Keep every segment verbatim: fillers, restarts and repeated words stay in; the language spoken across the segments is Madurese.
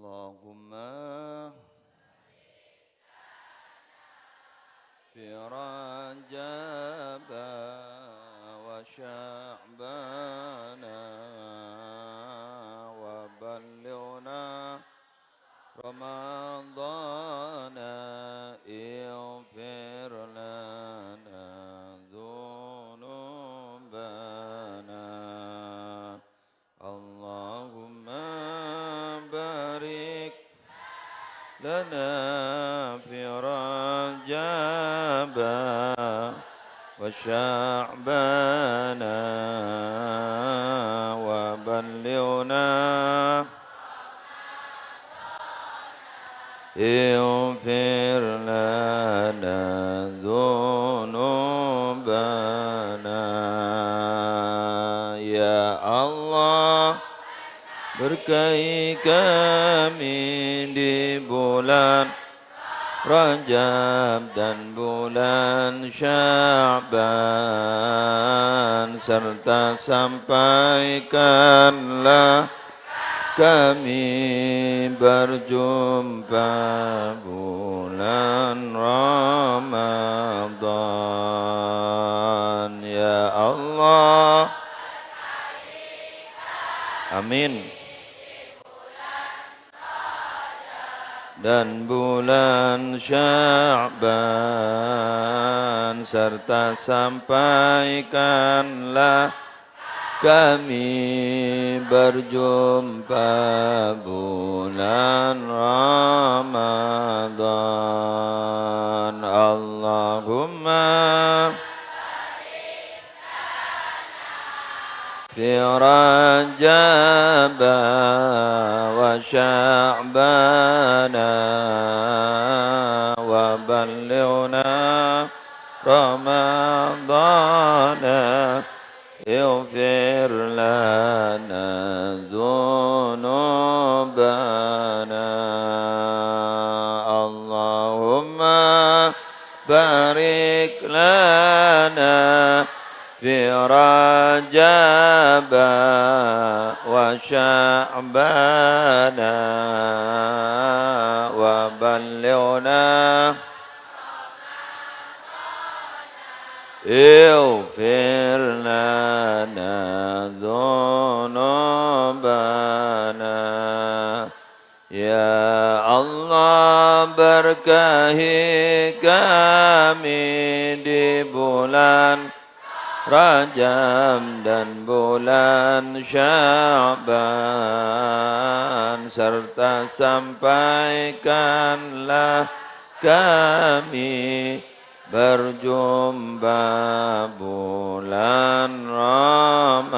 اللهم في رجب وشعبان وبلغنا رمضان، اغفر لنا ذنوبنا. اللهم بارك لنا في رجب وشعبان وبلغنا، اغفر لنا ذنوبنا. Ya Allah, berkahi kami di bulan Rajab dan bulan Sya'ban, serta sampaikanlah kami berjumpa bulan Ramadan, ya Allah. Amin. Dan bulan Sya'ban, serta sampaikanlah kami berjumpa bulan Ramadan. Allahumma في رجب وشعبان وبلغنا رمضان، اغفر لنا ذنوبنا. اللهم بارك لنا في رجب وشعبان وبلغنا، اغفر لنا ذنوبنا. Ya Allah, berkahi kami di bulan Rajab dan bulan Sya'ban, serta sampaikanlah kami berjumpa bulan Ramadan.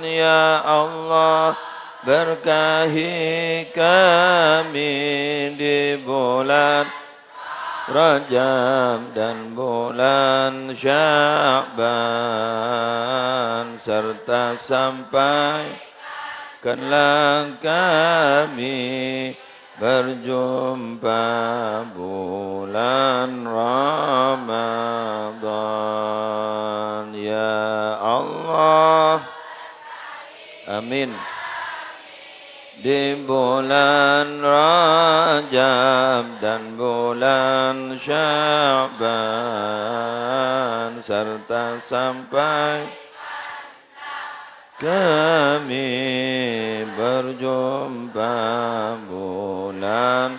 Ya Allah, berkahi kami di bulan Rajab dan bulan Sya'ban, serta sampaikanlah kami berjumpa bulan Ramadan, ya Allah. Amin. Di bulan Rajab dan bulan Sya'ban, serta sampai kami berjumpa bulan.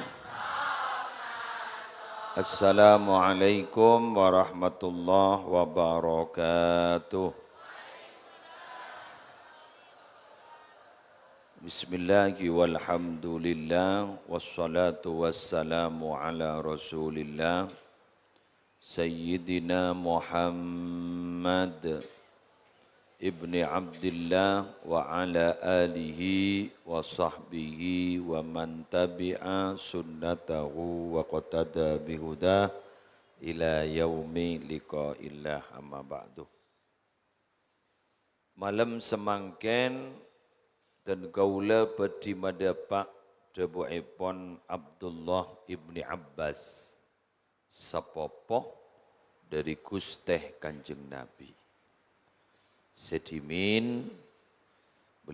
Assalamualaikum warahmatullahi wabarakatuh. Bismillah, walhamdulillah, wassalatu wassalamu ala Rasulillah, Sayyidina Muhammad ibni Abdillah wa ala alihi wa sahbihi wa man tabi'a sunnatahu wa qtada bihudah ila yaumi liqa'illah, amma ba'du. Malem samangkèn, dân kaulâ bhâdhi madhâpa' dhâbuèpon Abdullah ibni Abbas, sapopo dhâri Ghustè Kanjeng Nabi. Sè dhimèn,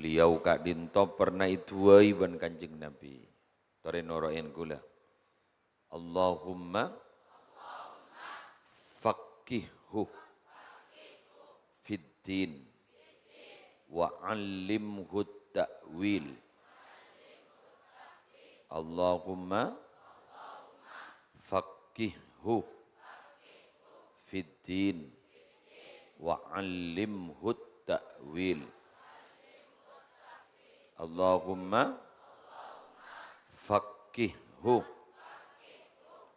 Beliau ka'dhinto' pernah èdu'a'i bân Kanjeng Nabi. Torè noro'è ghulâ. Allahumma faqqihhu fid din wa 'allimhu ta'wil. Allahumma faqqihhu fid din wa 'allimhu ta'wil. Allahumma faqqihhu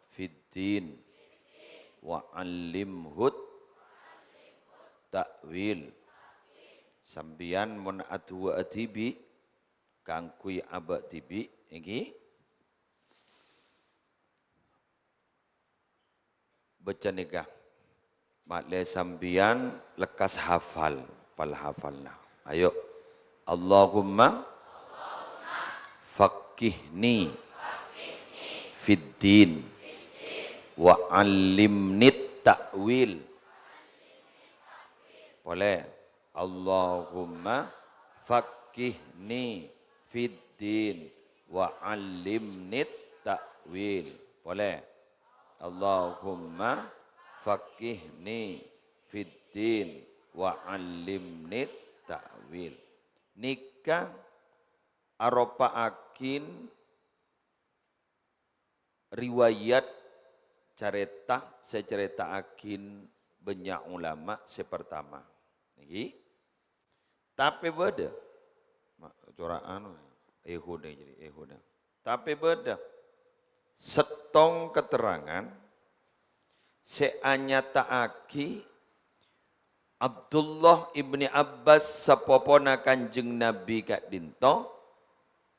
fid din wa 'allimhu ta'wil. Sampèyan mon adu'a'a dhibi' kaangghuy abâ' dhibi', ènggi? Bâca nèka. Ma'lè sampèyan lekkas hafal, pal hafalna. Ayo. Allahumma faqqihni fid din wa 'allimnit ta'wil. Polè. Allahumma faqqihni fid din wa 'allimnit ta'wil. Polè. Allahumma faqqihni fid din wa 'allimnit ta'wil. Nèka aropa'aghin riwayat carèta sè ècarèta'aghin bânnya' ulama sè partama. Nèkè. Tapè bâdâ. Ma-, cora' anu, èhuna jadi, èhuna. Tapè bâdâ sèttong katerrangan sè anyata'aghi Abdullah ibni Abbas, sapopona Kanjeng Nabi ka'dhinto',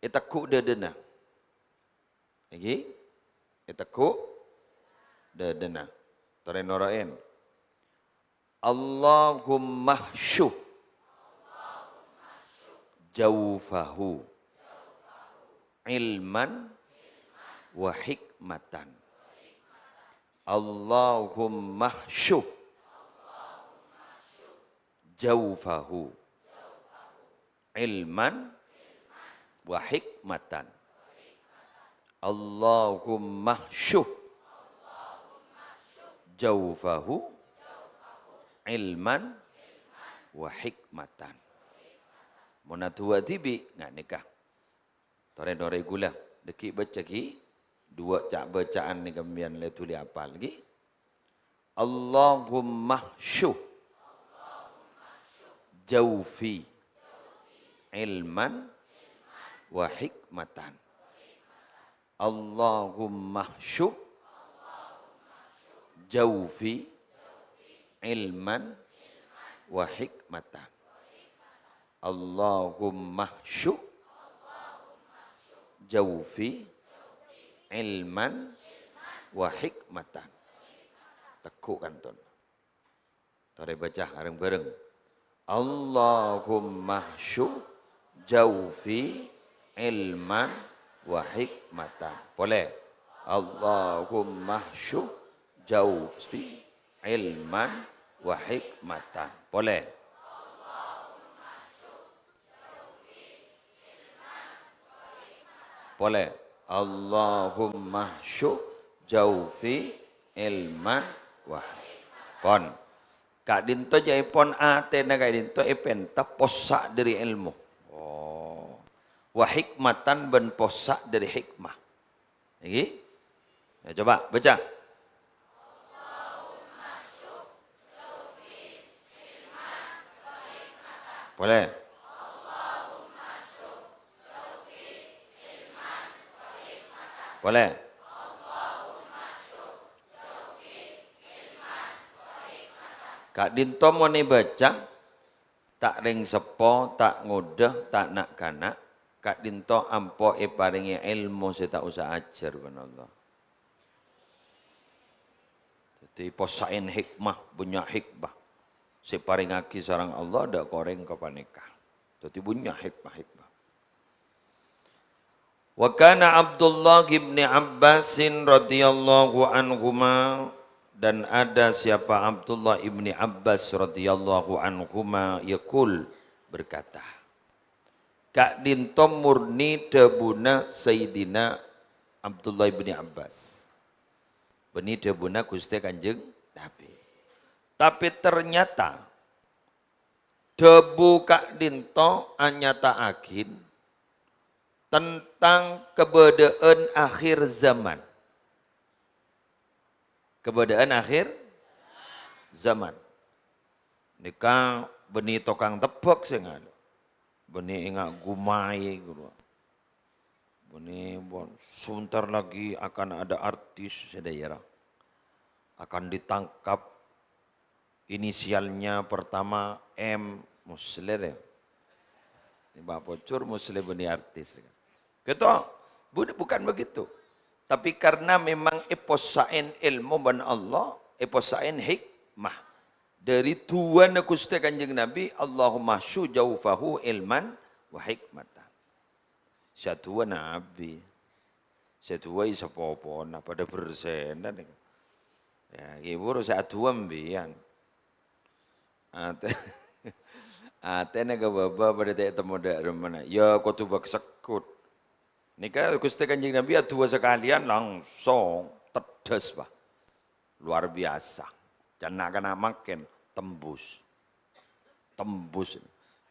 ètegghu' dâdâna. Ènggi? Ètegghu' dâdâna. Torè noro'è. Allahumma hsyu jaufahu ilman wa hikmatan. Allahumma hsyu jaufahu ilman wa hikmatan. Allahumma hsyu jaufahu ilman wa hikmatan. Mon adu'a'a dhibi', nah, nèka. Torè-torè ghulâ, dâgghi' bâca ghi, duwâ' ca'-bâca'an nèka sampèyan lè dhuli apal ghi. Allahumma hsyu jaufi ilman wa hikmatan. Allahumma hsyu jaufi ilman wa hikmatan. Allahumma hsyu jaufi ilman wa hikmatan. Tegghu' kanton. Torè bâca reng-bhâreng. Allahumma hsyu jaufi ilman wa hikmatan. Polè. Allahumma hsyu jaufi ilman wa hikmatan. Polè. Polè. Allahumma hsyu jaufi ilman wa. Pon. Ka'dhinto' jâèpon atèna ka'dhinto' èpènta possa' dâri èlmo. Oh. Wa hikmatan bân possa' dâri hikmah. Ènggi? Ya, coba bâca. Polè. Polè. Ka'dhinto' mon èbâca, ta' rèng seppo, ta' ngodâ, ta' na'-kana', ka'dhinto' ampo èparèngè èlmo sè ta' osa ajhâr bân Allah. Dhâddhi, possa'èn hikmah, bânnya' hikmah sè èparèngaghi sareng Allah dâ' ka orèng ka panèka. Dhâddhi, bânnya' hikmah-hikmah. Wa kana Abdullah ibni Abbasin radhiyallahu anhuma, dan ada siapa Abdullah ibni Abbas radhiyallahu anhuma yaqul, berkata, Ka'dhinto murni dhâbuna Sayyidina Abdullah bin Abbas. Bânnè dhâbuna Ghustè Kanjeng Nabi. Tapè ternyata dhâbu ka'dhinto anyata'aghi tentang kabâdâ'ân akhir zaman. Kabâdâ'ân akhir zaman. Nèka bânnè tokang tebbhâk sè ngalo. Bânnè enga' gumai, ghuru. Bânnè pon, sebentar lagi akan ada artis sè dâ'iyâ akan ditangkap. Inisialnya pertama M. Musleh, ya. Ini Pak Pocur Musleh bânnè artis. Gitu. Bu-, bukan begitu. Tapi karena memang èpossa'è ilmu bân Allah, èpossa'è hikmah. Dâri du'ana Ghustè Kanjeng Nabi, "Allahumma syu jaufahu ilman wa hikmatan." Sè adu'a Nabi. Sè adu'a sapopona, padâ bersèna nèka. Ya, ghibur sè adu'a mbiyan. Atè-, atèna ka bâbâ padâ ta' ètemmo dâ' remmana. Ya, kodhu bâk-, segghut. Nèka Ghustè Kanjeng Nabi adu'a sakalèyan langsung teddes, Pak. Luar biasa. Can na'-kana' mangkèn tembus. Tembus.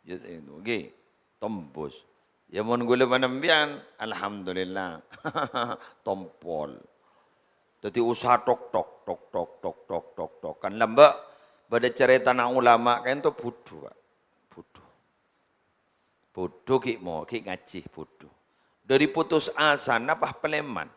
Ya, itu, ngghi. Tembus. Ya, mon ghulâ panambiyan, alhamdulillah. Tompol. Dâddhi usaha tok, tok, tok, tok, tok, tok, tok, tok. Kan lambâ' bâdâ carètana ulama ka'dhinto budhu, Pak. Budhu. Budhu ghi' mo-, ghi' ngajhi budhu. Dâri putus asa, napa palèman?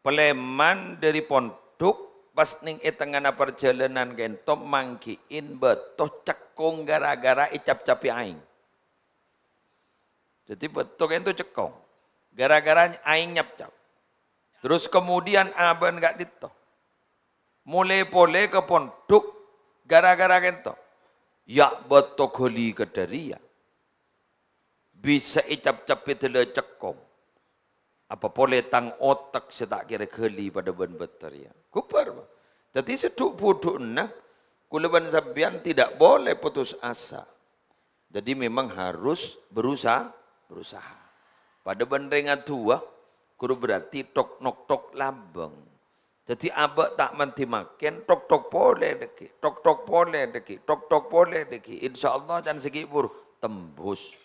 Palèman dâri pondhuk, pas nèng è tengnga'na parjhâlânan ka'dhinto manggi'in bâto cekkong ghârâ-ghârâ ècap-capè aèng. Dâddhi bâto ka'dhinto cekkong, ghârâ-ghârâ aèng nyap-cap. Terros kemudian abâ'na ka'dhinto. Molè polè ka pondhuk ghârâ-ghârâ ka'dhinto. Ya' bâto ghâli kadhâriyâ. Bisa ècap-capè dâlâ cekkong. Apa polè tang otek sè ta' kèra ghâli padâ bân bâto rèya. Ghubâr, Pak. Dâddhi sè dhu'-budhu'na, kaulâ bân sampèyan tidak boleh putus asa. Jadi memang harus berusaha, berusaha. Padâ bân rèng adu'a, ghuru berarti tok-nok tok labâng. Jadi abâ' ta' mandhi mangkèn, tok-tok polè dâggi', tok-tok polè dâggi', tok-tok polè dâggi'. Insyaallah can sè ghibur tembus.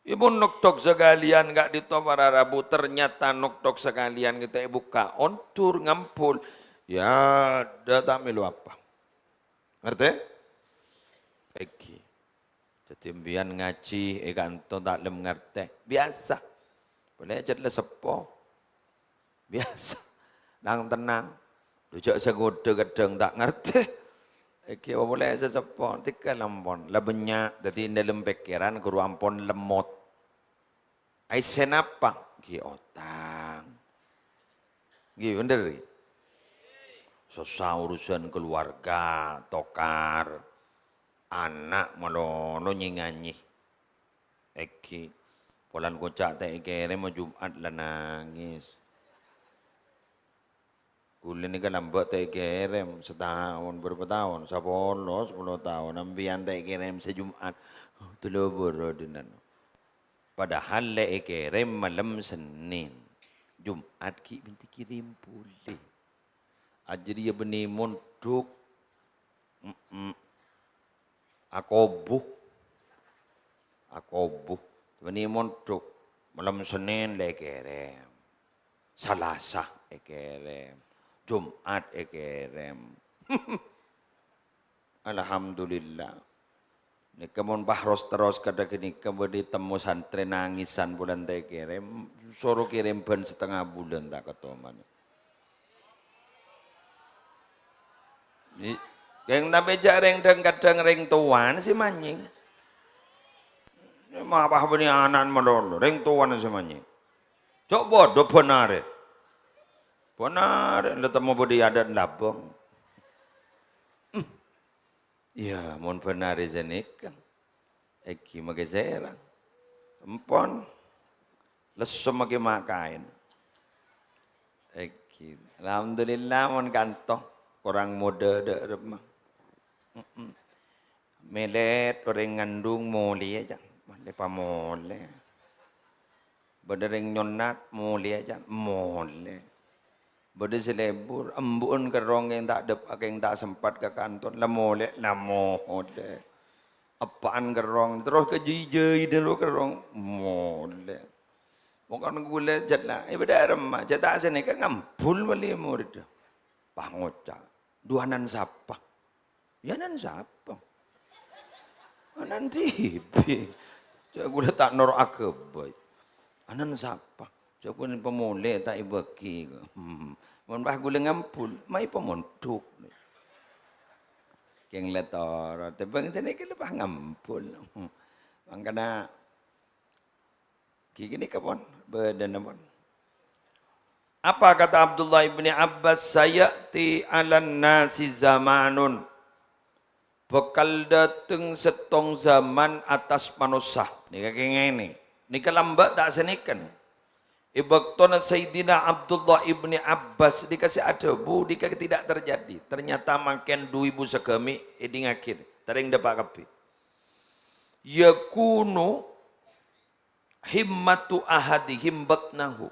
Èpon nok-tok sakalèyan ka'dhinto para rabu, ternyata nok-tok sakalèyan kèta' èbukka', ondur, ngambul. Ya, dâ' ta' mèlo apa. Ngartè? Èngghi. Dâddhi, sampèyan ngajhi è kanto ta' lem ngartè. Biyasa. Polè cè' la seppo. Biyasa. Nang-tennang. Lo jhâ' sè ngodâ kadhâng ta' ngartè. Èngghi polè sè seppo. Tèka lampon. La bânnya'. Dâddhi, è dâlem pèkkèran ghuru ampon lemmot. Aèssèna apa? Ghi' otang. Ghi' bhender, ghi'? Sossa urusan keluarga, tokar, ana' malolo nyè-nganyè. Èngghi, polana koca' ta' èkèrèm, Jum'at la nangès. Ghulâ nèka lambâ' ta' èkèrèm, sataon, bârâmpa taon? Sapolo, sapolo taon. Sampèyan ta' èkèrèm sè Jum'at. Tello bârâ' dinna'. Padahal la èkèrèm malem Sennèn. Jum'at ghi' bhânta kèrèm polè. Ajâriyâ bânnè mondhuk. Mm-mm. Akobu. Akobu. Bânnè mondhuk. Malem Sennèn la èkèrèm. Salasa èkèrèm. Jum'at èkèrèm. Alhamdulillah. Nèka mon pas ros-terros kadhâ' ghânèka bâdâ temmo santrè nangisan bulân ta' èkèrèm, soro kèrèm bân satengnga bulân ta' katoman. I-, kèng tapè jhâ' rèng dhâng-kadhâng rèng towana sè manyèng. Ma' pas bânnè ana'na malolo, rèng towana sè manyèng. Jhâ' bâdâ bân arè. Bân arè la temmo bâdâ è adâ'na labâng. Iyâ, mon bân arè sanèka. Èngghi makè sèrang. Empon. Lesso makè ma' kaèn. Èngghi. Alhamdulillah, mon kanto. Korang modâ dâ' remma. Mm-mm. Mèlèt orèng ngandung molèya, jhâ'. Malè pamolè. Bâdâ rèng nyonnat, molèya can, molè. Bâdâ sè lebur, embu'en kerrong kèng ta' dep-, kèng ta' sempat ka kantor, la molè, la molè. Eppa'an kerrong, terros ka jâi-jâi dâllu kerrong, molè. Mongkon ghulâ jhât la, è, bâdâ aremma, jhât ta' sanèka ngambul malè moreddhâ. Pas ngoca', "Duh, ana'na sapa?" "Yâ, ana'na sapa? Ana'na dhibi'." Jhâ' ghulâ ta' noro' aghâbây. "Ana'na sapa?" Jhâ' ghulâ pamolè ta' èbâghi. Hmm. Mon pas ghulâ ngambul, mayu pamondhuk. Kèng la toro', tèmbhâng sanèka la pas ngambul. Mangkana Ghi ghânèka pon, bâdâna pon. Apa kata Abdullah ibni Abbas, "Saya'ti 'alan nasi zamanun." Bhâkal dâteng sèttong zaman attas manossa. Nèka kèngèng. Nèka lambâ' ta' sanèka. È bâktona Sayyidina Abdullah ibni Abbas nèka sè adhâbu, nèka tidak terjadi. Ternyata mangkèn du èbu saghâmè' èdingngaghi. Tarèng dâpa' kabbhi. Yakunu himmatu ahadihim batnahu.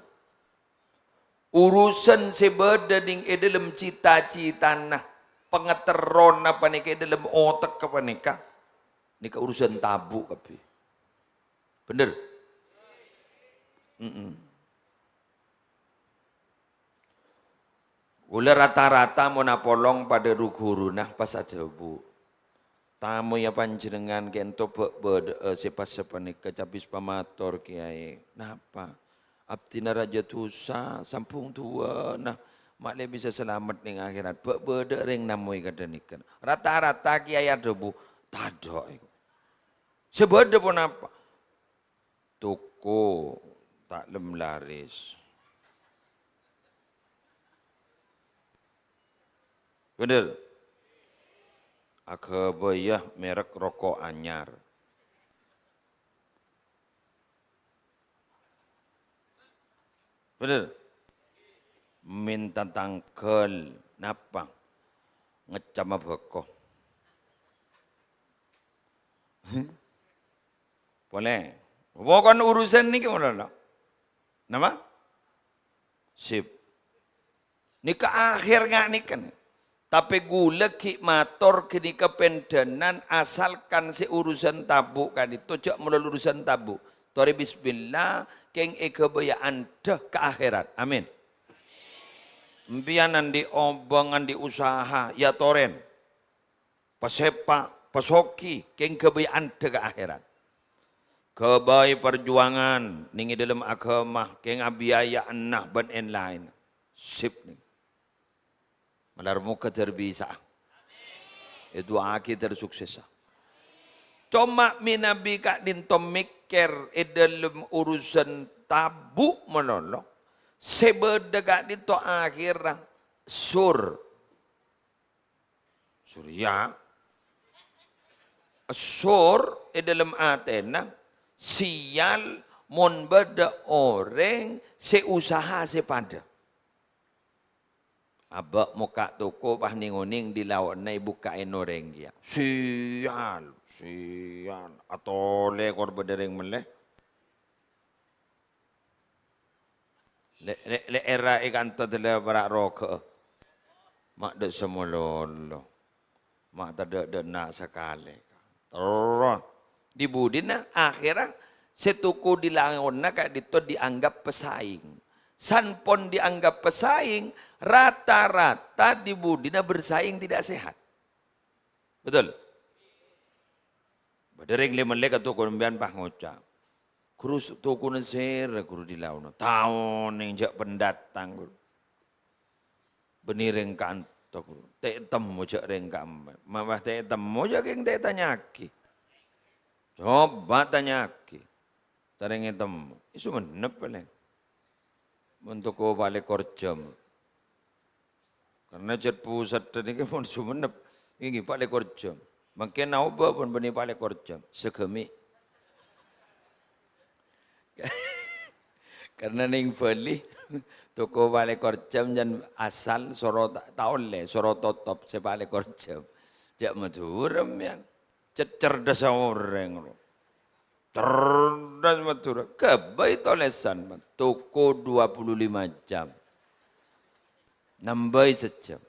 Urusan sè bâdâ nèng è dâlem cita-citana, pangaterrona panèka è dâlem otekka panèka, nèka urusan tabu' kabbhi. Bhender? Mm-mm. Ghulâ rata-rata mon apolong padâ ru-ghuruna pas adhâbu, "Tamoyya panjhennengngan kènto bâ'-bâdâ'â sè pas sapanèka cabis pamator, Kèyaè. Napa? Abdhina rajâ dhusa, sambhung duwâna, ma' lè bisa salamet nèng akhèrat. Bâ'-bâdâ'â rèng namoy kadhâ' nèka." Rata-rata kèyaè adhâbu, "Tadâ', èko." Sè bâdâ ponapa? Toko ta' lem laris. Bhender? Aghâbâyâ merek roko' anyar. Bhender? Minta tangghâl napa? Ngèccamma bhâko. Polè. Pokokna urusan nèka malolo. Napa? Sip. Nèka akhèr nga' nèka. Tapè ghulâ ghi' mator ghânèka pendhânan asalkan sè urusan tabu' ka'dinto jhâ' malolo urusan tabu'. Torè bismillah, kèng èghâbâyâ andhâ ka akhèrat. Amin. Empèyan andi' obâng, andi' usaha, yâ torèn. Pasèpa', pasoghi, kèng ghâbâyâ andhâ ka akhèrat. Ghâbây parjuwângan nèng è dâlem aghâma, kèng abiaya'anna bân èn-laènna. Sip nèng. Malar moghâ dâr bisa'a. Èdu'aaghi dâr suksessa. Coma mènabi ka'dinto mèkkèr è dâlem urusan tabu' malolo, sè bâdâ ka'dinto akhèrra sur. Surya. Sur è dâlem atèna, sial mon bâdâ orèng sè usaha sè padâ. Abâ' mokka' toko pas nèng-onèng dilaona èbukka'è orèng kèya. Sial, sial. Atolè kor bâdâ rèng mellè. Lè', lè', lè' èra è kanto dâlâ para' roghâ'â. Ma' dâ' samalolo. Ma' tadâ' dâ' enna' sakalè. Terros. Di budina akhèrra sè toko dilaona ka'dinto dianggap pesaing. San pon dianggap pesaing, rata-rata di budina bersaing tidak sehat. Betul? Bâdâ rèng lè-mellè ka toko sampèyan pas ngoca', "Ghuru, s-, tokona sèra, Ghuru, dilaona?" "Ta' onèng, jhâ' pendatang, Ghuru. Bânnè rèng kanto, Ghuru. Ta' ètemmo jhâ' rèng kampèng. Ma' pas ta' ètemmo, jhâ' kèng ta' ètanya'aghi. Coba tanya'aghi. Ta' rèng ètemmo." È Songennep palèng. Mon toko pa' lèkor jam. Karna jhât pusat nèka mon Songennep, èngghi pa' lèkor jam. Mangkèn aobâ pon bânnè pa' lèkor jam, saghâmè'. Karna nèng Bali, toko pa' lèkor jam jhân asal soro ta-, ta' ollè, soro totop sè pa' lèkor jam. Jhâ' Madhurâ, mèyan. Cè-, cerdhâssa orèng, lo. Cerdas Madhurâ. Ghâbây tolèsan, toko dua puluh lima jam. Nambâi sajjhâm.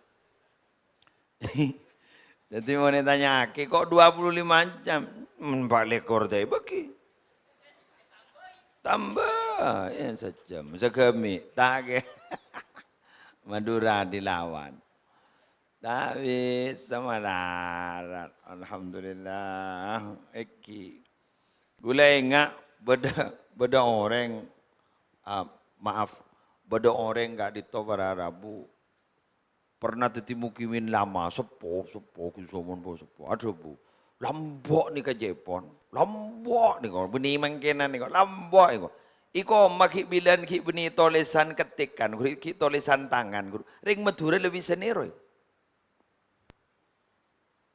Dhâddhi, mon ètanya'aghi, "Kok dua puluh lima jam?" "Men empat likur ta' èbâghi." Tambâi sajjhâm, saghâmi', ta' kè-, Madhurâ dilawan. Ta' bisa malarat. Alhamdulillah. Èngghi. Ghulâ enga' bâdâ, bâdâ orèng, ah, maaf, bâdâ orèng ka'dinto para rabu pernah dhâddhi mukimin lama, seppo, seppo, Gus Somon po seppo, adhâbu, "Lombok nèka ca'èpon, Lombok nèka, bânnè mangkènan nèka, Lombok nèka." Iko maghi' bilân ghi' bânnè tolèsan kettikan, ghi' tolèsan tangan, rèng Madhurâ la bisa nèro.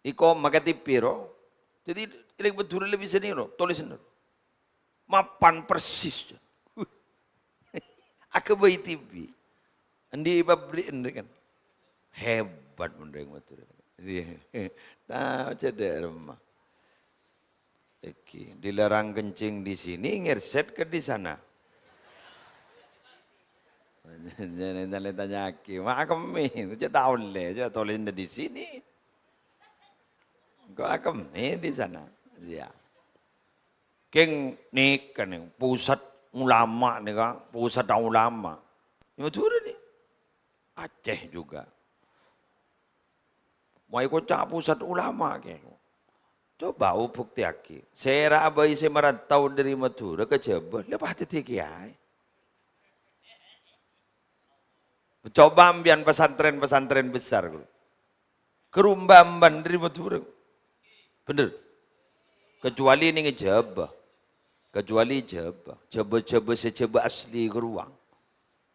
Iko makè T V ro. Dhâddhi, rèng Madhurâ la bisa nèro, tolèsanna. Mapan persis. Aghâbây T V. Andi' pabrik andi' kan. Hebat mon rèng Madhurâ. Iya. Tao cedhek remma. Èngghi, dilarang kencing di sini, ngerset ke di sana. Jangan tanya-tanya'aghi, "Ma' akemmè?" Cè' ta' ollè, cè' tolèsanna di sini. Kok akemmè di sana? Iya. Kèng nèka nè, pusat ulama nèka, pusat ulama. È Madhurâ nè. Aceh juga. Mayu koca' pusat ulama, kè. Coba bhuktèyaghi. Sèra'a bhâi sè marantau dhâri Madhurâ ka Jhâbâ, la pas dhâddhi kèyaè. Coba empiyan pesantren-pesantren besar, Bro. Karumba-, emban dhâri Madhurâ. Bener. Kecuali nèng è Jhâbâ. Kecuali Jhâbâ. Jhâbâ-Jhâbâ sè Jhâbâ asli ghâruwa.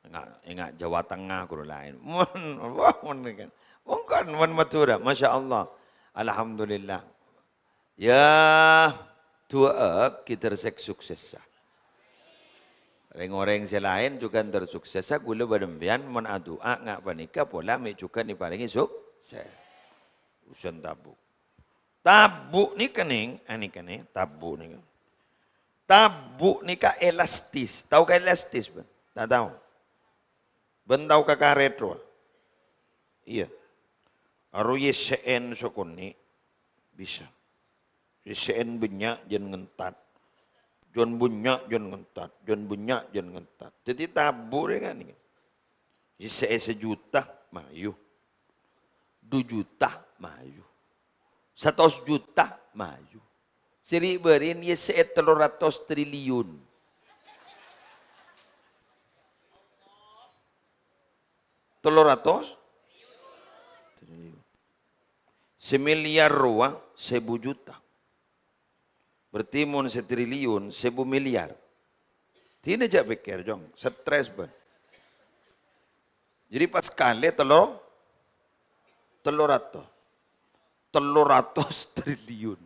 Enga', enga' Jawa Tengah ghuru laèn. Mon, wah, mon kan. Mongkon, mon Madhurâ, Masya Allah. Alhamdulillah. Ya, du'aaghi terus suksessa. Rèng-orèng sè laèn jhughân terus suksessa, ghulâ bân empiyan mon adu'a nga' panèka pola mè' jhughân èparèngè sukses. Urusan tabu'. Tabu' nèka, nèng, ah, nèka, nèng, tabu' nèka. Tabu' nèka elastis. Tao ka elastis, bân? Ta' tao. Bân tao ka karèt, rowa? Iyâ. Aro èssè'èn sakonè', bisa. Èssè'èn bânnya' jhân ngentat. Jhân bânnya' jhân ngentat. Jhân bânnya' jhân ngentat. Dhâddhi tabu' rè kan nèka. Èssè'è sajuta, mayu. Du juta, mayu. Satos juta, mayu. Sè ri'-bâri'na èssè'è tello ratos triliun. Tello ratos triliun. Sè milyar rowa sèbu juta. Berarti mon satriliun, sèbu milyar. Dinah jhâ' pèkkèr, Jong. Stres, bân. Jadi pas kalè tello, tello ratos. Tello ratos triliun.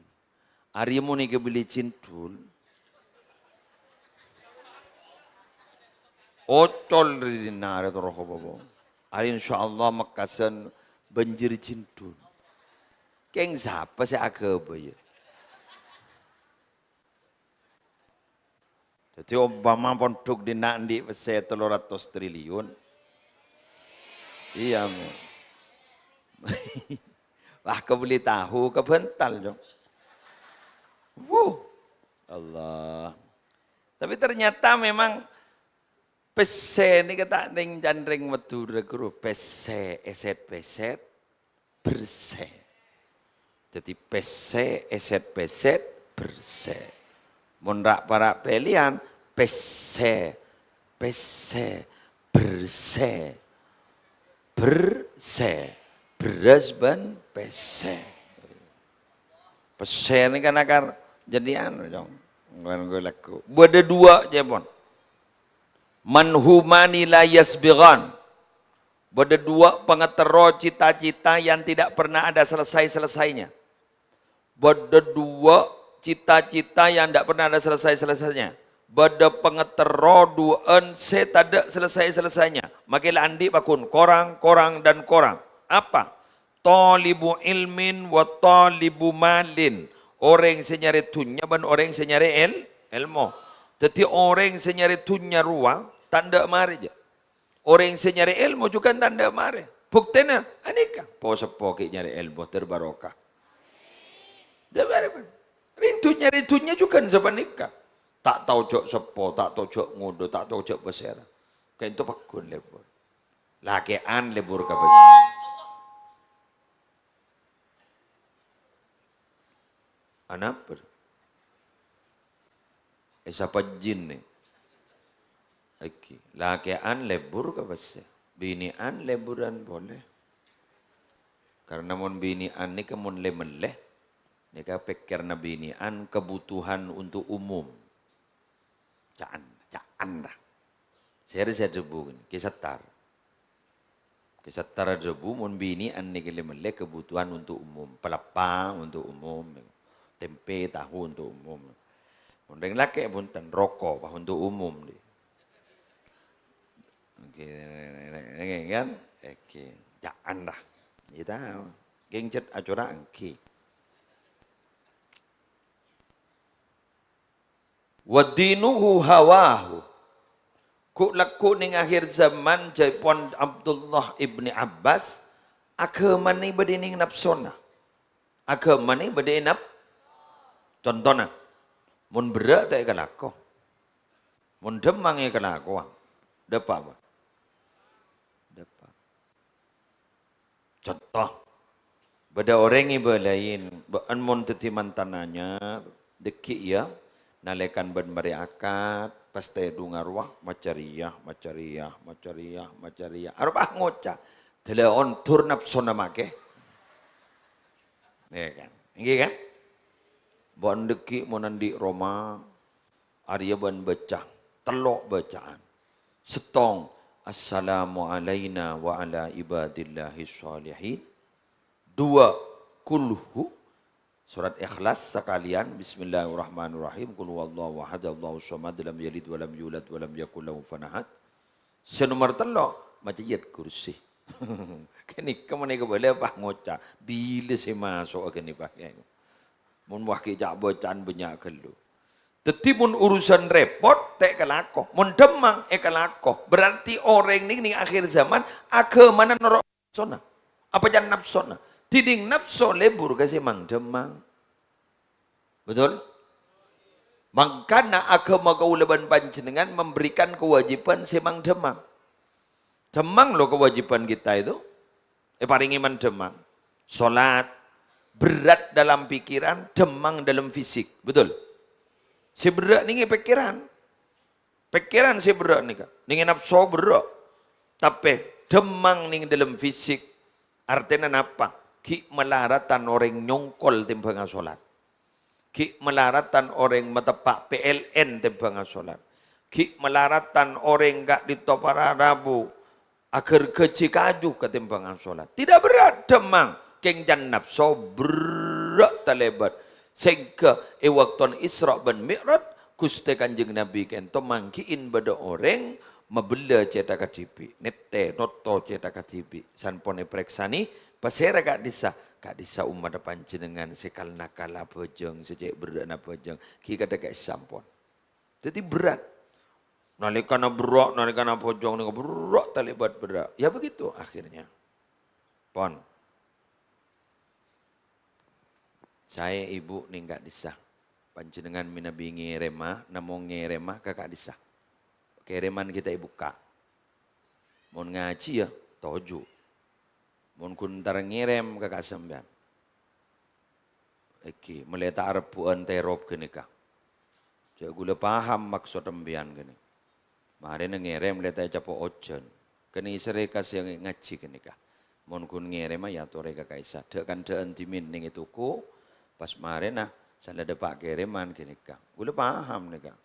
Arèya mon èkabelli cindhul. Ocol ri dinna' arè terro apa-apa. Arè insyaallah mekkasan banjir cindhul. Kèng sapa sè aghâbâyâ? Dhâddhi, ompama pondhuk dinna' andi' pèssè tello ratos triliun. Iyâ, men. Wah, kabelli tahu ka Bantal, Jong. Wuh, Allah. Tapi ternyata memang pèssè nèka ta' nèng can rèng Madhurâ, Guru. Pèssè, èsèt-pèsèt, bersè. Dhâddhi pèssè, èsèt-pèsèt, bersè. Mon ra'-para' pèlèyan, pèssè, pèssè, bersè. Bersè. Bherrâs bân pèssè. Pèssè nèka kan akar jadi anu, Jong. Nganggo lagu. Bâdâ duwâ', ca'èpon. "Man humani la yasbighan." Bâdâ duwâ' pangaterro cita-cita yang tidak pernah ada selesai-selesainya. Bâdâ duwâ' cita-cita yang tidak pernah ada selesai-selesainya. Bâdâ pangaterro duwâ'ân sè tadâ' selesai-selesainya. Makè la andi' pagghun korang, korang, dan korang. Apa? Thalibu ilmin wa thalibu malin. Orèng sè nyarè dhunnya bân orèng sè nyarè èl-, Èlmo. Dhâddhi orèng sè nyarè dhunnya rowa, ta' endâ' marè, jâ'. Orèng sè nyarè èlmo jhughân ta' endâ' marè. Buktèna, anèka. Po-seppo ghi' nyarè èlmo, ter barokah. Dâ' marè, Pak. Rèng dhunnya, rèng dhunnya jhughân sapanèka. Ta' tao jâ' seppo, ta' tao jâ' ngodâ, ta' tao jâ' pasèra. Kaènto pagghun lebur. Lakè'an lebur ka bâsa. Anapa? Èsapa jin, nè? Èngghi, lakè'an lebur ka pèssè. Binè'an leburan polè. Karna mon binè'an nèka mon lè-mellè, nèka pèkkèranna binè'an kebutuhan untuk umum. Ca'an, ca'an ra. Sèrè sè adhâbu, Ki Settar. Ki Settar adhâbu, mon binè'an nèka lè-mellè kebutuhan untuk umum. Peleppa untuk umum. Tempe, tahu untuk umum. Mon rèng lakè', bhunten, roko', pas untuk umum, dhi. Oke, kan? Oke, ca'an ra. Kita, geng cet acora' èngghi. "Wa dinuhu hawahu." Ghu'-lagghu' neng akhir zaman, ca'èpon Abdullah ibni Abbas, aghâmana bâdâ è neng napsona. Aghâmana bâdâ è nap-, contona, mon berrâ' ta' èkalako. Mon dhâmmang èkalakowa. Dâpa', Pak? Dâpa'. Conto, bâdâ orèng èbâlâi, bâ'ân mon dhâddhi mantan anyar, dâggi' iyâ, nalèkana bân marè akad, pas tèdhungnga rowa, maca rèya, maca rèya, maca rèya, maca rèya. Aropa ngoca', "Dâlâ ondur napsona makè." Iyâ kan? Èngghi kan? Bâ'ân dâggi' mon andi' roma, arèya bân bâca tello' bacaan. Sèttong, "Assalamu alaina wa ala ibadillahis shalihin." Duwâ', kulhu, surat Ikhlas sakalèyan, "Bismillahirrahmanirrahim, qul huwallahu ahad, Allahus samad, lam yalid wa lam yulad wa lam yakul lahu kufuwan ahad." Sè nomer tello', maca Ayat Kursi. Ghânèka mon èkabâlâ pas ngoca', bilâ sè maso'a ghânèka, Pak? Mon wah ghi' ca'-bâca'an bânnya' ghâllu. Dhâddhi mon urusan rèpot, ta' èkalako. Mon dhâmmang, èkalako. Berarti orèng nèng, nèng akhir zaman, aghâmana noro' napsona. Apa can napsona? Dhinèng napso lebur ka sè mang-dhâmmang. Betul? Mangkana aghâma kaulâ bân panjhennengngan memberikan kewajiban sè mang-dhâmmang. Dhâmmang lo kewajiban kita itu. Èparèngè man-dhâmmang. Salat, berat dalam pikiran, dhâmmang dalam fisik. Betul? Sè berrâ' nèng è pikiran. Pikiran sè berrâ' nèka. Nèng è napso berrâ'. Tapè dhâmmang nèng dâlem fisik. Artèna napa? Ghi' malaradhân orèng nyongkol tèmbhângnga salat. Ghi' malaradhân orèng mateppa' P L N tèmbhângnga salat. Ghi' malaradhân orèng ka'dinto para rabu aghârghâjhi kaju katèmbhângnga salat. Tidak berat, dhâmmang. Kèng can napso berrâ' talèbât. Sèngghâ è bâktona Isra' bân Mi'raj, Ghustè Kanjeng Nabi kènto manggi'in bâdâ orèng mabellâ cèthagghâ dhibi', nèttè, notto cèthagghâ dhibi'. Sampon èparèksanè, pasèra ka'dhissa'? Ka'dhissa' ommaddhâ panjhennengngan sè kal-nakal abhâjâng, sè cè' berrâ'na abhâjâng, ghi' kadhâ' ka'issa' ampon. Dhâddhi berrâ'. Nalèkana berrâ', nalèkana abhâjâng nèka berrâ' talèbât berrâ'. Ya begitu akhirnya. Pon. Saè ibu nèng ka'dhissa'. Panjhennengngan mènabi ngèrèma, namong ngèrèma ka ka'dhissa'. Kèrèman ghi' ta' èbukka'. Mon ngajhi, ya, toju'. Mon ghun entar ngèrèm ka ka'issa' sampèyan. Èngghi, mèlè ta' arebbhu'ân terop ghânèka. Jhâ' ghulâ paham maksod sampèyan ghânèka. Marèna ngèrèm lè ta' ècapo' ojhân. Ghânèka sèrè ka sè ngajhi ghânèka. Mon ghun ngèrèma, èyatorè ka ka'issa'. Dhâ'-kandhâ'ân dhimèn nèng è toko, pas marèna, sala dâpa' kèrèman ghânèka. Ghulâ paham nèka.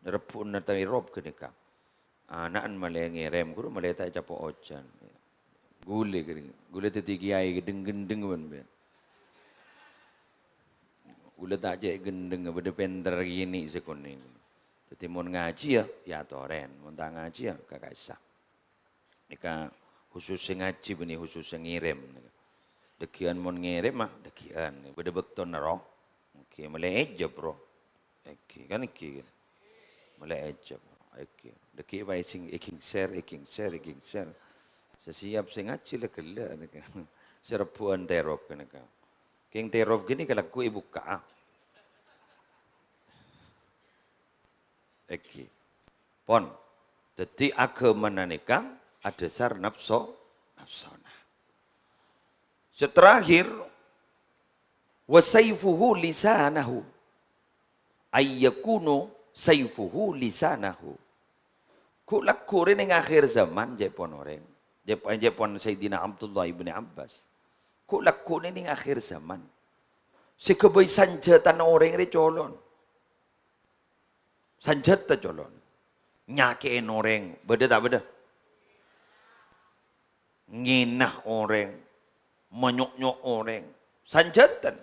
Rebbhu'ânna terop ghânèka. Ana'na malè ngèrèm, ghuru malè ta' ècapo' ojhân. Ghulâ kèrèng, ghulâ dhâddhi kèyaè ghândhâng-ghândhâng bân bân. Ghulâ ta' cè' ghândhâng, bâdâ pènter kènè' sakonè'. Dhâddhi mon ngajhi, ya, èyatorè. Mon ta' ngajhi, ya, ka ka'issa'. Nèka husus sè ngajhi, bânnè husus sè ngèrèm. Dhâggi'ân mon ngèrèm, ah, dhâggi'ân. Bâdâ bâktona, ro. Oke, malè èjâb, ro. Èngghi, kan èngghi, kan? Molaè èjhâp. Èngghi. Dhâggi' bhâi sè ègingser, ègingser, ègingser. Sè siap sè ngajhi la ghellâ' nèka. Sè rebbhuwân terop ghânèka. Kèng terop ghânèka lagghu' èbukka'a. Èngghi. Pon. Dhâddhi aghâmana nèka adhâsar napso, napsona. Sè terakhir, "Wa saifuhu lisanahu." Ayyakunu saifuhu lisanahu. Ghu' lagghu' rè neng akhir zaman, ca'èpon orèng. Ca'èp-, ca'èpon Sayyidina Abdullah ibni Abbas. Ghu' lagghu' rè neng akhir zaman. Sè ghâbây sanjhâtana orèng rè colo'na. Sanjhâta colo'na. Nyakè'è orèng. Bâdâ ta' bâdâ? Ngèna orèng. Manyoknyok orèng. Sanjhâtana.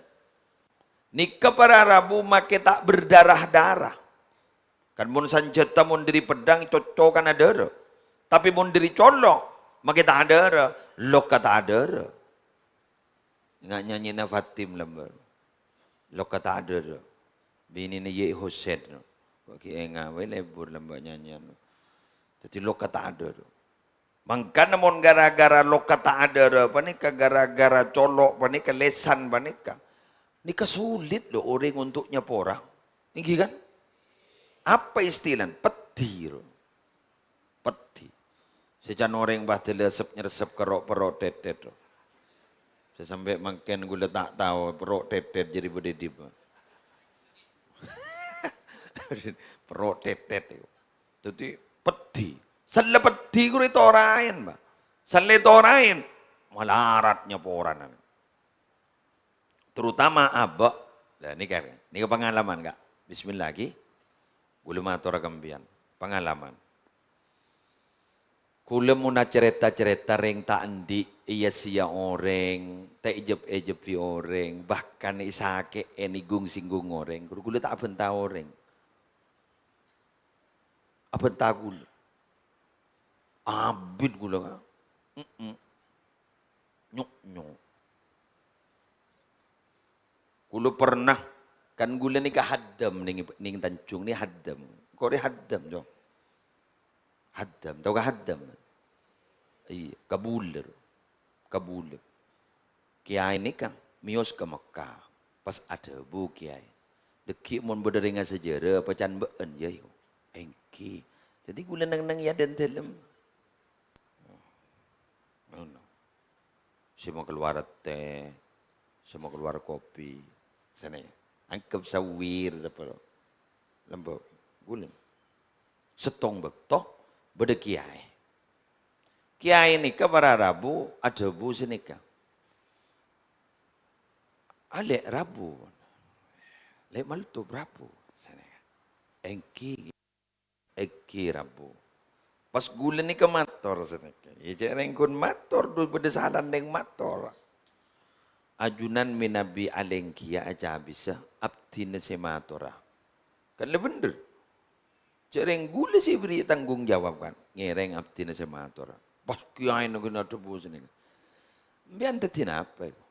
Nèka para rabu makè ta' berdarah-darah. Kan mon sanjhâta mon dhâri peddhâng coccokanna dârâ. Tapè mon dhâri colo', makè ta' adârâ, lokka ta' adârâ. Nga' nyanyèna Fatim lambâ'. Lokka ta' adârâ. Binèna Yè Husen. Kok ghi' enga' bhâi lebur lambâ' nyanyèn. Dhâddhi lokka ta' adârâ. Mangkana mon gara-gara lokka ta' adârâ panèka, gara-gara colo' panèka, lèsan panèka, nèka sulit lho orèng untuk nyapora. Èngghi kan? Apa istilana? Peddhi, ro. Peddhi. Sè can orèng padâ lèsep-nyèrsep ka ro'-, perro' tètèt, ro. Sè sampè' mangkèn ghulâ ta' tao perro' tètèt jârèya bâdâ è dimma. Perro' tètèt, ro. Dhâddhi peddhi. Sella peddhi ghuru ètoraèn, Pak. Sella ètoraèn, malarat nyaporana. Terutama abâ'. Lah, nèka, nèka pangalaman, Kak. Bismillah, ghi. Ghulâ matora ka sampèyan. Pangalaman. Ghulâ mon acarèta-carèta rèng ta' andi', iyâ-sèyâ orèng, ta' èjep-èjebbhi orèng, bahkan èsakè'è, nènggung-sènggung orèng, ghulâ ta' abhânta orèng. Abhânta ghulâ. Abit ghulâ, Kak. Mm-mm. Nyok-nyok. Ghulâ pernah, kan ghulâ nèka haddam nèng, nèng Tanjung nè haddam. Kok rè haddam, Cong? Haddam, tao ka haddam? Iyâ, kabulâ. Kabulâ. Kèyaè nèka mèyos ka Mekkah. Pas adhâbu kèyaè, "Dhâggi' mon bâdâ rèng asajârâ, apa can bâ'ân, yâ?" Èngghi. Dhâddhi ghulâ neng-neng è dâlem. Ngono. Sè makalowar tè, sè makalowar kopi. Sanèka. Angghep sawir saparo. Lambâ'. Ghulâ. Sèttong bâkto bâdâ kèyaè. Kèyaè nèka para rabu adhâbu sanèka, "Alè' rabu, lè' malto rabu." Sanèka. Èngghi. Èngghi rabu. Pas ghulâ nèka mator sanèka. Iyâ, cè' rèng ghun mator, dhu bâdâ salana rèng mator. "Ajunan mènabi alèngghi, yâ, acabisa, abdhina sè matora." Kan la bhendher. Cè' rèng ghulâ sè èberri' tanggung jawab, kan. Ngèrèng abdhina sè matora. Pas kèyaèna ghun adhâbu sanèka, "Sampèyan dhâddhi napa, èko?"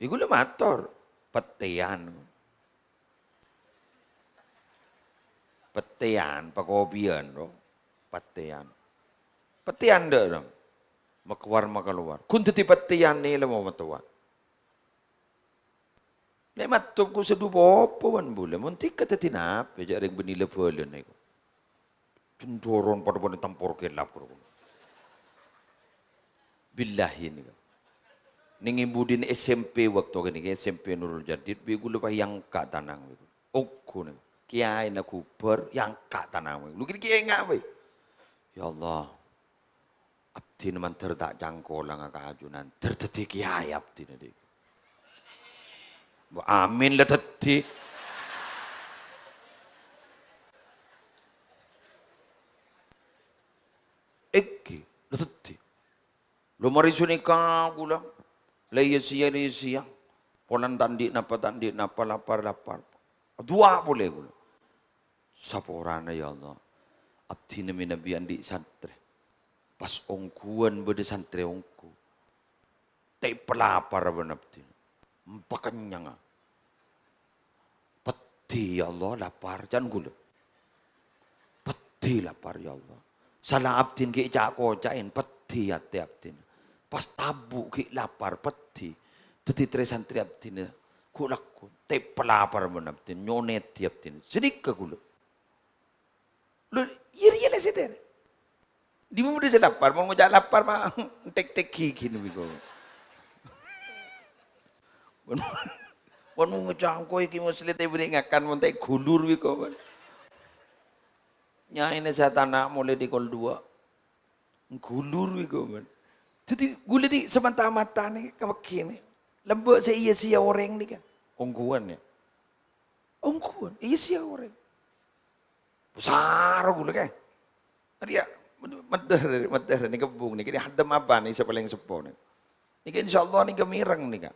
Iku lho mator, "Pettèyan." Pettèyan, pakopèyan, ro. Pettèyan. Pettèyan, dâ', ro. Makalowar, makalowar. Ghun dhâddhi pettèyan nè, lè, mo matowa. Nè' matop ku sè dhu popo bân bulâ. Mon dhika dhâddhi napa, jhâ' rèng bânnè la-bâlâna èko. Jendhoron padâ bân tampor kèlap, ro. Billahi nèka. Nèng è budina S M P bâkto ghânèka, S M P Nurul Jadid, bi' ghulâ pas èangka' tanang, bi' ghulâ. Ongghu nèka. Kèyaèna ghubâr, èangka' tanang, bi' ghulâ. Ghini kèyaè nga', bi'. "Ya Allah, abdhina mandhâr ta' cangkolang ka ajunan, dhâr dhâddhi kèyaè abdhina, dhi'." Amin la dhâddhi. Èngghi, la dhâddhi. Lo marè sanèka ghulâ. La iyâ sèyâ, la iyâ sèyâ. Polana ta' andi' napa, ta' andi' napa, lapar, lapar. Adu'a polè ghulâ. Saporana, ya Allah. Abdhina mènabi andi' santrè. Pas ongghuwân bâdâ santrè ongghu. Ta' èpalapar bân abdhina. Èpakennyanga. "Peddhi, ya Allah, lapar," can ghulâ. "Peddhi lapar, ya Allah. Sala abdhina ghi' ca'-koca'en, peddhi atè abdhina. Pas tabu' ghi' lapar, peddhi. Dhâddhi trè-santrè abdhina ghu'-lagghu', teppa lapar bân abdhina, nyonèdhi abdhina." Sanèka ghulâ. Lho, iyâ rèya la sètèr. Dimma bâdâ sè lapar, mon ngoca' lapar, ma' tek-tek gigi nèko. Mon, mon ngoca' engko' iki mesti èbâri' ngakan, mon ta' èghulur nèko, mon. Nyaèna satana molaè di kol dua. Èghulur nèko, mon. Dhâddhi, ghulâ nè samata-mata nè, kamma kènè. Lambâ' sè iyâ-sèyâ orèng nèka. Ongghuwân, yâ. Ongghuwân, iyâ-sèyâ orèng. Sara ghulâ, Kè. Arèya, medhâr, medhâr nè kebbhung nè. Kènè haddem apa nè sè palèng seppo nè. Nèka insyaallah nèka mèreng nèka.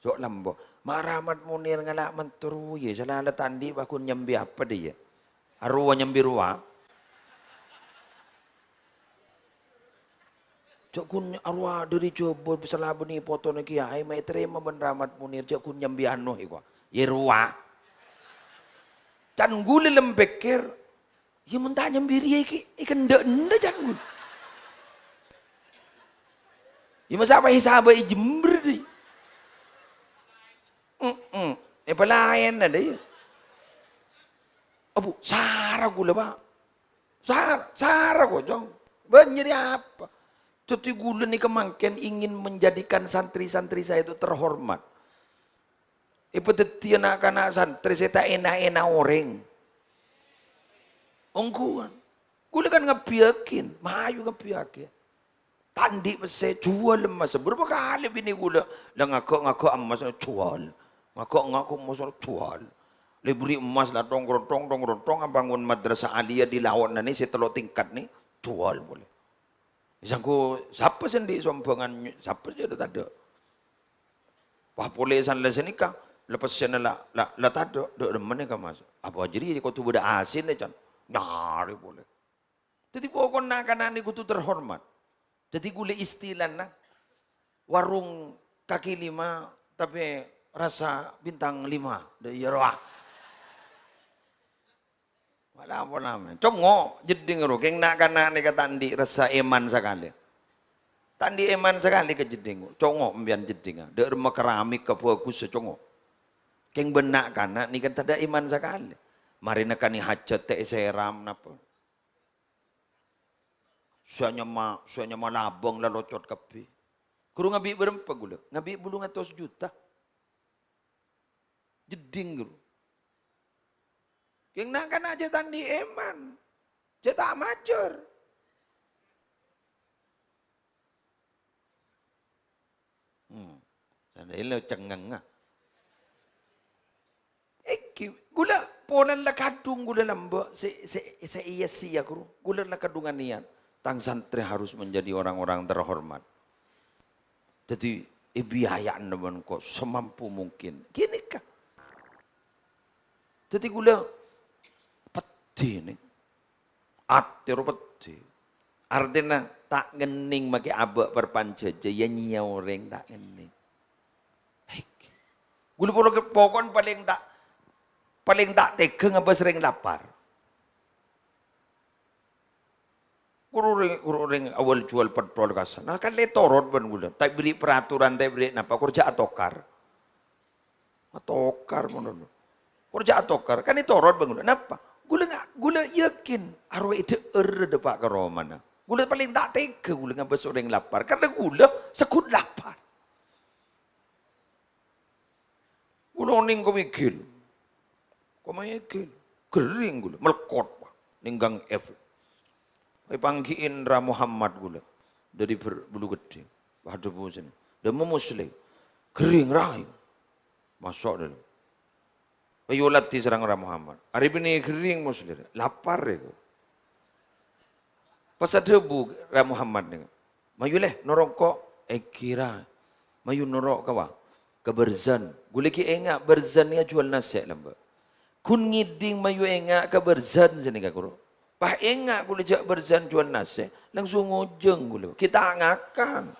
Jhâ' lambâ'. Ma' Rahmat Munir ngala' mantor, yâ, sala la ta' andi' bâ ghun nyambi apa dhiyâ? Arowa nyambi rowa. Jhâ' ghun arowa dâri Jhâbâ, bisa la bânnè potona kèyaè, ma' ètarèma bân Rahmat Munir, jhâ' ghun nyambi ano, èkowa. Yâ rowa. Can ghulâ lem pèkkèr, yâ mon ta' nyambi rèya iki, èkendhâ'-endhâ' can ghulâ. Yâ masa apa èsabâ è Jember, dhi? Heeh. È palaèn adâ, yâ. Abu, sara ghulâ, Pak. Sar-, sara kocong. Bân nyarè apa? Dhâddhi ghulâ nèka mangkèn ingin menjadikan santri-santri saya itu terhormat. Èpadhâddhiyâ na'-kana' santrè sè ta' èna'-èna' orèng. Ongghuwân. Ghulâ kan ngabbhiyâghin, mayu ngabbhiyâghi. Ta' andi' pèssè, juwâl emmas. Bârâmpa kalè binè ghulâ la ngaghâ'-ngaghâ' emmas, juwâl. Ngaghâ'-ngaghâ' emmas, juwâl. La èbherri' emmas la tong-rontong, tong-rontong, abângon madrasah aliyah di lao'na nè sè tello tingkat nè, juwâl polè. Sangko sapa sè andi' sombhângan, sapa sè tadâ'? Wah, polè san la sanèka, la pèssèna la, la, la tadâ', dâ' remma nèka, Mas. Apa jârèya kodhu bâdâ asèna, can? Nyarè polè. Dhâddhi pokokna na'-kana' nè kodhu terhormat. Dhâddhi ghulâ istilana warung kaki lima, tapè rasa bintang lima. Dâ' iyâ rowa. Wala apa namanya? Congo', jeddhing ro. Kèng na'-kana' nèka ta' andi' rassa èman sakalè. Ta' andi' èman sakalè ka jeddhing. Congo' empèyan jeddhingnga. Dâ' remma keramik ka bhâghussa, congo'. Kèng bân na'-kana' nèka tadâ' èman sakalè. Marèna kanè hajat ta' èsèram napa. Sè nyama, sè nyama labâng la locot kabbhi. Ghuru ngabi' bârâmpa ghulâ? Ngabi' bâllung atos juta. Jeddhing, ghuru. Kèng na'-kana' jhâ' ta' andi' èman. Jhâ' ta' majâr. Hmm. Sandhâjâ cengngengnga. Èngghi, ghulâ polana la kadhung ghulâ lambâ' sè, sè, sè iyâ-sèyâ, ghuru. Ghulâ la kadhungan niyat, tang santrè harus menjadi orang-orang terhormat. Dhâddhi, èbiaya'ana bân ko-, semampu mungkin. Ghânèka. Dhâddhi ghulâ peddhi nè. Atè ro peddhi. Artèna ta' ngennèng makè abâ' parpan jhâjâ, ya nyèyâ orèng ta' ngennèng. Hèk. Ghulâ polo-, pokon palèng ta', palèng ta' tegghâ ngabâs rèng lapar. Ghuru rèng, ghuru rèng awal juwâl pentol ka sana. Nah, kan lè torot bân ghulâ. Ta' èbèrri' peraturan, ta' èbèrri' napa, kor jhâ' atokar. Atokar mono. Kor jhâ' atokar, kan ètorot bân ghulâ. Napa? Ghulâ nga-, ghulâ yakin, arowa èdhâ'âr dâpa' ka romana. Ghulâ palèng ta' tegghâ ghulâ ngabâs orèng lapar. Karna ghulâ segghut lapar. Ghulâ onèng ka Wigil. Ka Wigil. Ghering ghulâ, mlèkot, wah, nèng Gang F. Èpanggi'in Ra Muhammad ghulâ. Dâri Ber-, Bulu Gedhing. Wah, dhâbu sènè. Dhâmma Muslim. Ghering, Ra. Maso' dâlem. Èyolatè sareng Ra Muhammad. Arè binè ghering Muslim. Lapar, yâ. Pas adhâbu Ra Muhammad nèka, "Mayu lè, noro' engko'." "Èngghi, Ra." "Mayu noro' ka wa-, ka Barzan." Ghulâ ghi' enga' Barzan nèka juwâl nasè' lambâ'. Ghun ngèdhing mayu enga' ka Barzan sanèka, ghuru. Pas enga' ghulâ jhâ' Barzan juwâl nasè', langsung ngojhâng ghulâ. Ghi' ta' ngakan.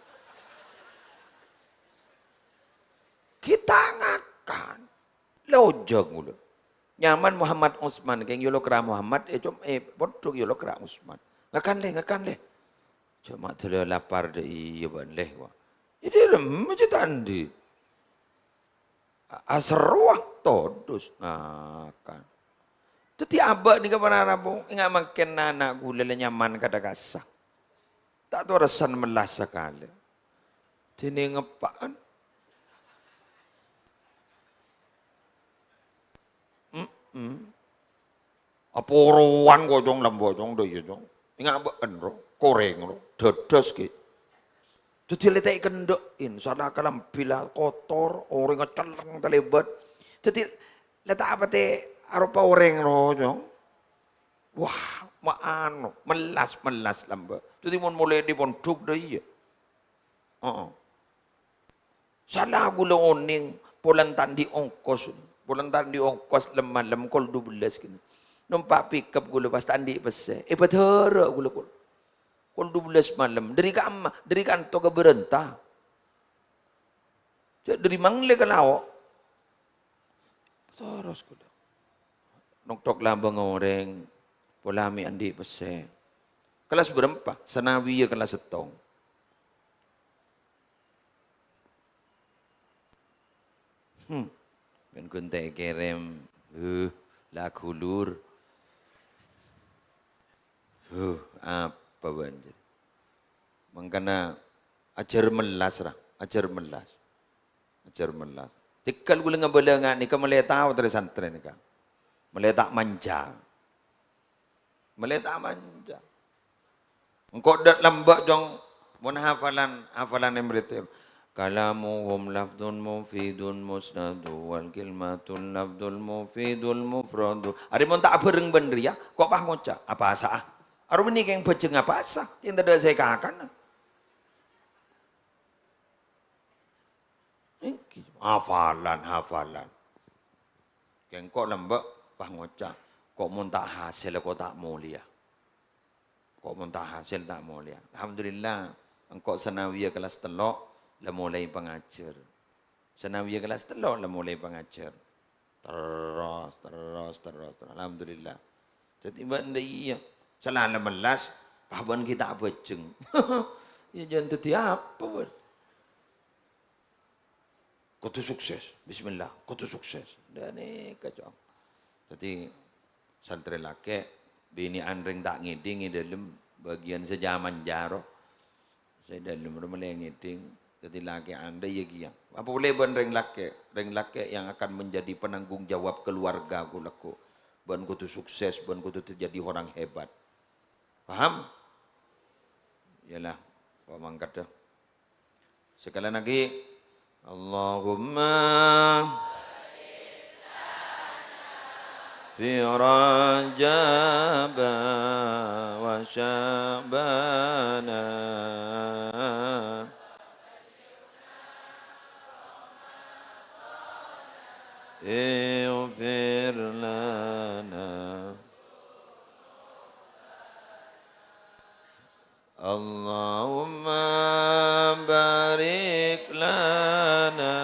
Ghi' ta' ngakan. La ojhâng ghulâ. Nyamana Muhammad Usman, kèng yolo kèra Muhammad, è, com-, è, pondhuk yolo kèra Usman. Ngakan, lè, ngakan, lè. Coma dâlâ lapar dâ' iyâ bâ'na, lè, wa. Jadi remma jâ' ta' andi'. A-, aserrowa todus ngakan. Dâddhi abâ' nèka para rabu, enga' mangkèn ana' ghulâ la nyaman kadâ' kassa. Ta' toresan mellas sakalè. Dènèng eppa'an. Mm-mm. Aporowan kocong lambo cong, dâ' iyâ cong. Enga' bâ'en ro, korèng ro, dâdâs ghi. Dâddhi lè ta' èkendhâ'in, sala kalambhi la kotor, orèngnga cellèng talèbât. Dâddhi lè ta' patè aropa orèng ro cong. Wah, ma' anu, mellas, mellas lambâ'. Dâddhi mon molè dâri pondhuk dâ' iyâ. Heeh. Sala ghulâ onèng, polana ta' andi' ongkos. Polana ta' andi' ongkos lem-malem kol dubellâs kènè. Nompa' pickup ghulâ pas ta' andi' pèssè. Èpadârâ ghulâ kol. Kol dubellâs malem. Dâri kamma, dâri kanto ka Bârânta. Jâ' dâri Manglè ka Lao'. Toros ghulâ. Noktok lambâ' orèng, pola mè' andi' pèssè. Kellas bârâmpa? Sanawiyah kellas sèttong. Hmm. Bân ghun ta' èkèrèm. Huh, la ghulur. Huh, apa bân? Mangkana ajhâr mellas, ra. Ajhâr mellas. Ajhâr mellas. Tèghâl ghulâ ngabâlâ nga' nèka mèlè tao trè-santrè nèka. Mèlè ta' manja. Mèlè ta' manja. Engko' dâ' lambâ' cong, mon hafalan, hafalan è mrètè. Kalamuhum lafdzun mufidun musnadu wal kilmatul lafdzul mufidul mufradu. Arè mon ta' abhâreng bân rèya, ko' pas ngoca', "Apasa, ah?" Arè bânnè kèng bhâjâng apasa, kèng tadâ' sè èkakana. Èngghi, hafalan, hafalan. Kèng ko' lambâ' pas ngoca', "Ko' mon ta' hasèl, ko' ta' molèya." Ko' mon ta' hasèl, ta' molèya. Alhamdulillah, engko' sanawiyah kellas tello' la molaè pangajhâr. Sanawiyah kellas tello' la molaè pangajhâr. Terros, terros, terros, terros. Alhamdulillah. Dâddhi bân dâ' iyâ, sala la mellas, pas bân ghi' ta' bhâjâng. Iyâ, jhân dâddhi apa, bân? Kodhu sukses. Bismillah, kodhu sukses. Dâ' nèka, cong. Dâddhi, santrè lakè', binè'an rèng ta' ngèdhing è dâlem, bâgiyân sè jhâman jâro. Sè dâlem ro mèlè ngèdhing, dâddhi lakè'an dâ' iyâ kèya. Apa polè bân rèng lakè'? Rèng lakè' yang akan menjadi penanggung jawab keluarga ghu-, lagghu'. Bân kodhu sukses, bân kodhu dhâddhi orang hebat. Paham? Iyalah, ko' mangkat dâ. Sakalèyan aghi, Allahumma fi Rajab wa Sya'bana ighfir lana. Allahumma barik lana.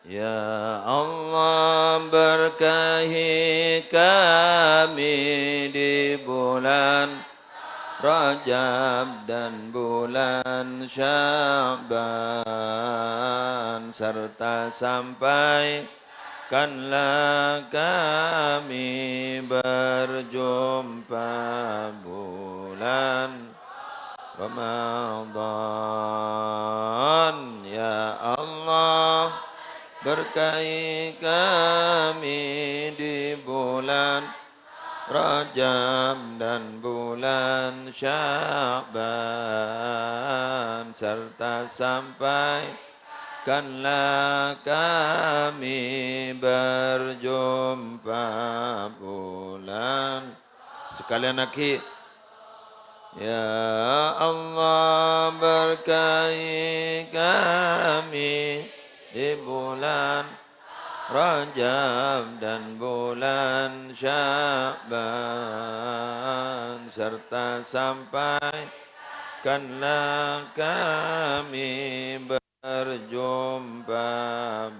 Ya Allah, berkahi kami di bulan Rajab dan bulan Sya'ban, serta sampaikanlah kami berjumpa bulan Ramadan. Ya Allah, berkahi kami di bulan Rajab dan bulan Sya'ban, serta sampaikanlah kami berjumpa bulan. Sakalèyan aghi, Ya Allah, berkahi kami Di bulan Rajab dan bulan Sya'ban, serta sampaikanlah kami berjumpa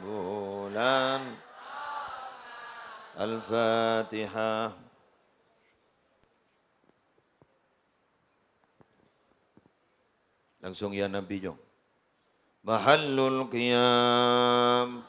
bulan. Al-Fatihah. Langsung ya Nabi, Jong. Mahallul qiyam.